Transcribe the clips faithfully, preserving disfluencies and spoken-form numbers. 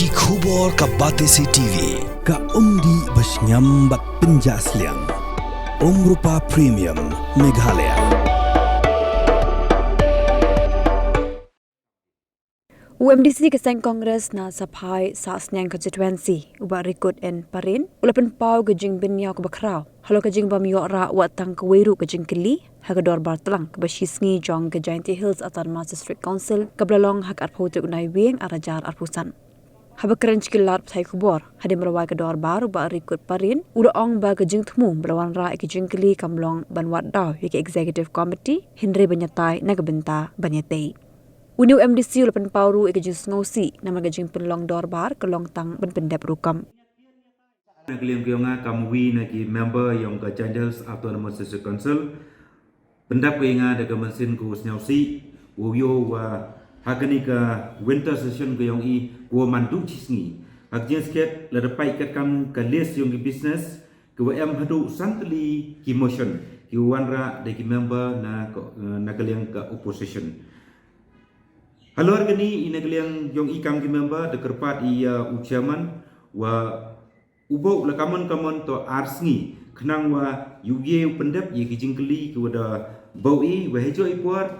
Ki khubor ka Batesi T V, ka umdih ba shngiam bad pynjah sliang. Umrupa Premium, Meghalaya. U M D C ka seng Congress na Saphai Sahsniang Constituency, u Bah Rikut N Parin, u la pynpaw ka jingbynñiaw kaba khraw halor ka jingbym ïoh rah wat tang kawei ruh ka jingkylli ha ka dorbar tlang kaba shisngi jong ka Jaintia Hills Autonomous District Council kaba la long ha ka arphew tarik u Naiwieng arhajar arphew san. Haba kren sha ki lad pathai khubor hadien ba la wai ka dorbar, u Bah Rikut Parin u la ong ba ka jingthmu ba la wanrah ïa ka jingkylli kam long ban wad daw ïa ka Executive Committee, hynrei ban ïatai na ka bynta ban ïatei. Une u M D C u la pynpaw ruh ïa ka jingsngewsih namar ka jingpynlong dorbar ka long tang ban pyndep rukom. Na ka liang ka jong nga kam uwei na ki member jong ka Jaintia Hills Autonomous District Council, pyndap ka ïa nga da ka mynsiem ka sngewsih, u ïoh wa ha kane ka winter session ka jong i, ka wa man duh shisngi. Ha ka jingskhem lada peit katkam ka list jong ki business, ka wa em haduh san tylli ki motion ki wa wanrah da ki member na ka, na ka liang ka opposition. Halor kane i na ka liang jong i kam ki member da kyrpad ïa u chairman wa u buh la kamon kamon to ar sngi khnang wa ïoh ïa u pyndep ïa ki jingkylli ki wa da buh i, wa hei jooh i por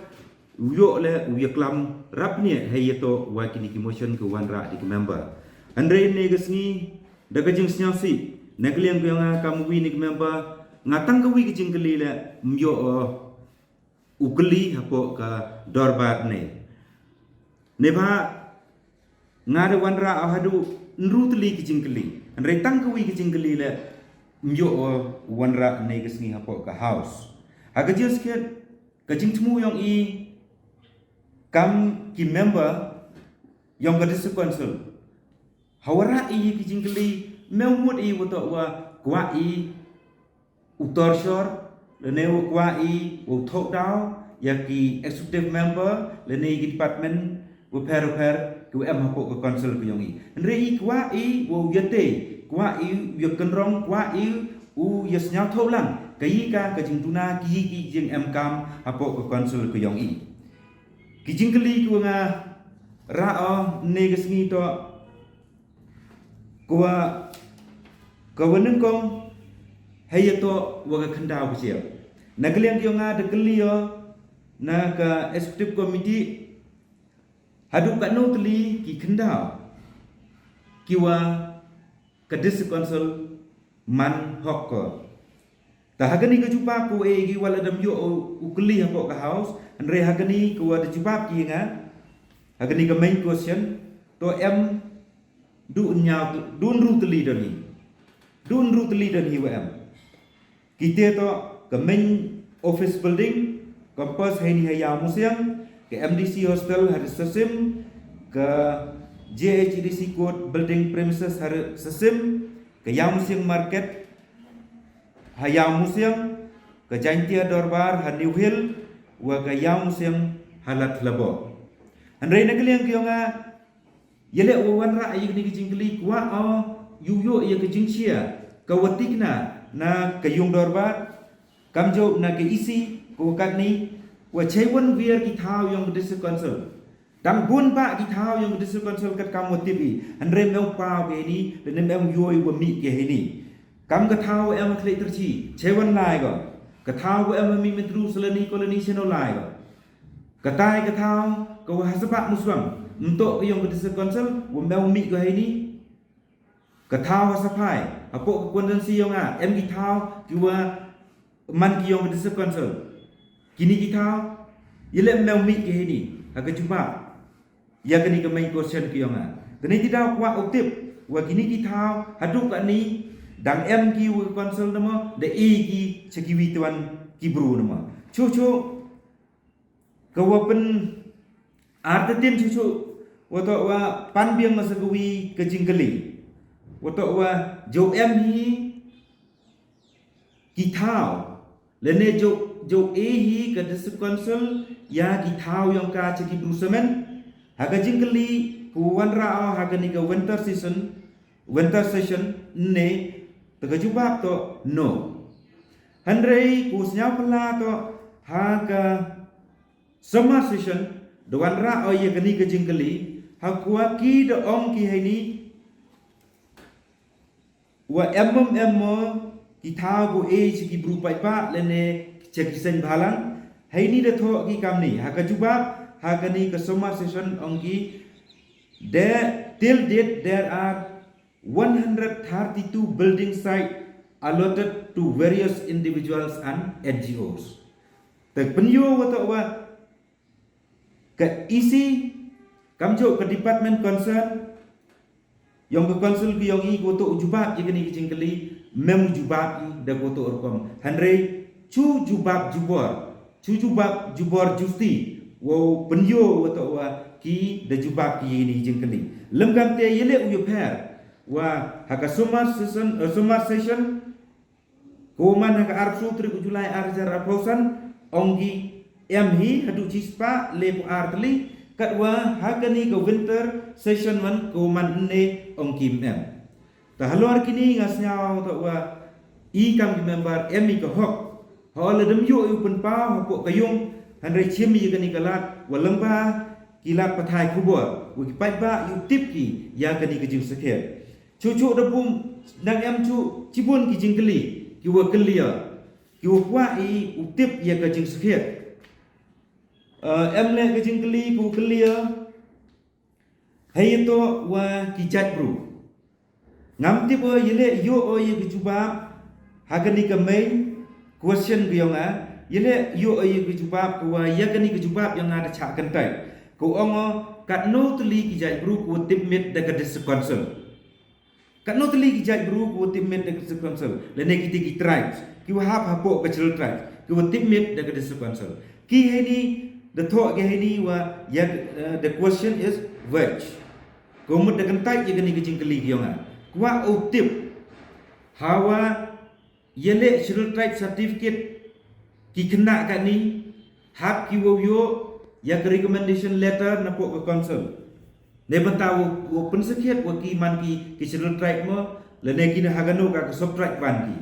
u ïoh leh u ïaklam rap ne hei ïa to wa kine ki motion ki wanrah da ki member. Hynrei ne ka sngi da ka jingsngewsih na ka liang ka jong nga kam uwei ne ka member, nga tang kawei ka jingkylli leh, ym ïoh u kylli hapoh ka dorbar ne. Ne ba nga da wanrah haduh hynriew tylli ki jingkylli, hynrei tang kawei ki jingkylli leh, ym ïoh u wanrah ne ka sngi hapoh ka house. Ha ka jingskhem ka jingthmu jong i kam ki member jong ka district council, ha wa rah i ki jingkylli, me mut i wa toh wa kwah i u torture, lane wa kwah i u thoh daw ïa ki executive member lane ki department wa pher wa pher ki wa em hapoh ka council ka jong i. Hynrei i kwah i u ïatei, kwah i u ïakynrong, kwah i u ïasngewthuh lang ka ïa ka, ka jingduna ki, ki jingemkam hapoh ka council ka jong i. Ki jingkylli ki wa nga rah ne ka sngi to ka wa, ka wa nyngkong hei ïa to wa ka khyndaw ka jia. Na ka liang ka jong nga da kylli ïa na ka executive committee, haduh katno tylli ki khyndaw ki wa ka district council man hok ko. Ta ha kane ka jubab ka wa e ki wa la dam ïoh u, u kylli hapoh ka house, hynrei ha kane ka wa da jubab ki nga ha kane ka main question, to em duh hynñiew, duh hynriew tylli don hi. Duh hynriew tylli don hi wa em. Kite to ka main office building, campus heini ha Ïawmusiang, ka M D C hostel ha Sasim, ka J H A D C court building premises ha Sasim, ka Ïawmusiang market ha Ïawmusiang, ka Jaintia dorbar ha New Hill, wa ka Ïawmusiang ha Ladthadlaboh. Hynrei na ka liang ka jong nga, ïa leh wa wanrah ïa kane ka jingkylli, kwah o ïoh ïa ka jingshai ka wa tikna na ka yung dorbar, kamjooh na ka E C ka wa katne, wa chei wan wiar ki thaw yong ka district council. Dang bun bah ki thaw yong ka district council katkam wa tip i, hynrei me u paw ka heini, lane me u ïoh wa mih ka heini. Kam ka thaw em ha Khliehtyrshi, chei wan lai ko. Ka thaw wa em ha Mihmyntdu Salani Colony, chei no lai ko. Katai ka thaw ka wa ha Sabah Muswang, ym toh ka yong ka district council, wa me u mih ka heini. Ka thaw ha Saphai, hapoh ka constituency yong nga, em ki thaw ki wa man ki yong ka district council. Kini ki thaw, ïa leh me u mih ka heini ha ka jubab ïa kani ka main question ka yong nga. Kani ti daw kwah u tip wa kini ki thaw haduh kani dang em ki wa ka council namo, da e ki cha kiwi tuan ki bru namo. Chuh chuh ka wa pyn artatien chuh chuh wa toh wa pan biang masa kawi ka jingkylli, wa toh wa jooh em hi ki thaw, lane jooh, jooh e hi ka district council ïa ki thaw yong ka cha ki bru samen. Ha ka jingkylli ka wa wanrah o ha kani ka winter season, winter session ne, ta ka jubab toh no. Hynrei ka wa sñiaw phylla toh ha ka summer session da wanrah o ïa kani ka jingkylli Ha kwah ki da ong ki heini, wa em em em mo ki thaw ko e sha ki bru paidbah lane sha ki seng bhalang. Heini da thoh ki kamni ha ka jubab ha kani ka summer session, ong ki, there, till date there are one hundred thirty-two building site allotted to various individuals and N G Os. Te pynyoh wa toh wa ka E C, kamjooh ka department concern, yong ka council ki yong i ko toh jubab ya kani ka jingkylli, mem jubab i da ko toh rukom. Hynrei chu jubab jubor, chu jubab jubor justi wow pynyoh wa toh wa ki da jubab ki ya kani ka jingkylli. Lem kam te yele u ya pher wa ha ka summer session, eh, summer session, ko man ha ka arphew tarik u July ar hajar arphew san, ong ki em hi haduh chispah lephew ar tylli, katwa ha kani ka winter session man ko man ne, ong ki em. Ta halor kini nga sñiaw toh wa i kam ki member em i ka hok. Ho la dem yoh i u pynpaw hapoh ka yung, hynrei chim i kani ka lad wa lengba ki lad pathai khubor wa ki paidbah i u tip ki ya kani ka jingsakhiat. Chuh chuh da bun, nang em chuh chibun ki jingkylli ki wa kylli ya, ki wa kwah i u tip ya ka jingsakhiat. Eh, em le ka jingkylli ki wa kylli ya, hei toh wa ki jait bru. Ngam tip o yele yoh o ya ka jubab ha kani ka main question ki yong nga, yele yoh o ya ka jubab ki wa ya kani ka jubab yong nga da chah kyntait. Ko ong o katno tylli ki jait bru ki wa tip mit da ka district council. Katno tylli ki jait bru ki wa tip mit da ka district council, lane kiti ki tribes ki wa hap hapoh ka schedule tribes ki wa tip mit da ka district council. Ki heini da thoh ki heini wa ya, eh, the question is vague. Ko mut da kyntait ya kani ka jingkylli ki yong nga. Kwah u tip hawa yele schedule tribe certificate ki khynnah kani, hap ki wow yoh ya ka recommendation letter napoh ka council. Ne bynta wow, wow pynsakhiat wa ki man ki, ki schedule tribe mo, lane ki na ha kano ka, ka sub tribe ban ki.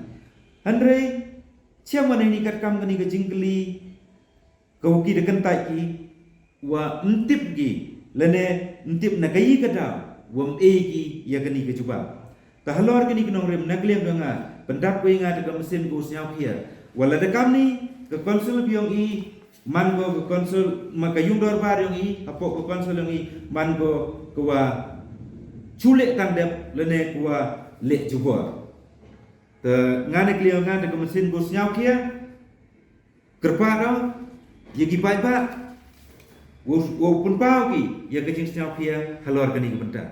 Hynrei chiam wa na ini katkam kani ka jingkylli, ka wa ki da kyntait ki wa ym tip ki, lane ym tip na ka i ka daw wa ym e ki ya kani ka jubab. Ta halor kani ka nongrim na ka liang ka nga pyndap ko i nga da ka mynsiem ko sñiaw khia, wa lada kamni ka council ki yong i, man ko ka council, ma ka yung dorbar yong i, hapoh ka council yong i, man ko ka wa chu leh tang dep lane ka wa leh jubor. Ta nga na ka liang ka nga da ka mynsiem ko sñiaw khia, kyrpad o ya ki paidbah wow, wow pynpaw ki ya ka jingsñiaw khia halor kani ka bynta.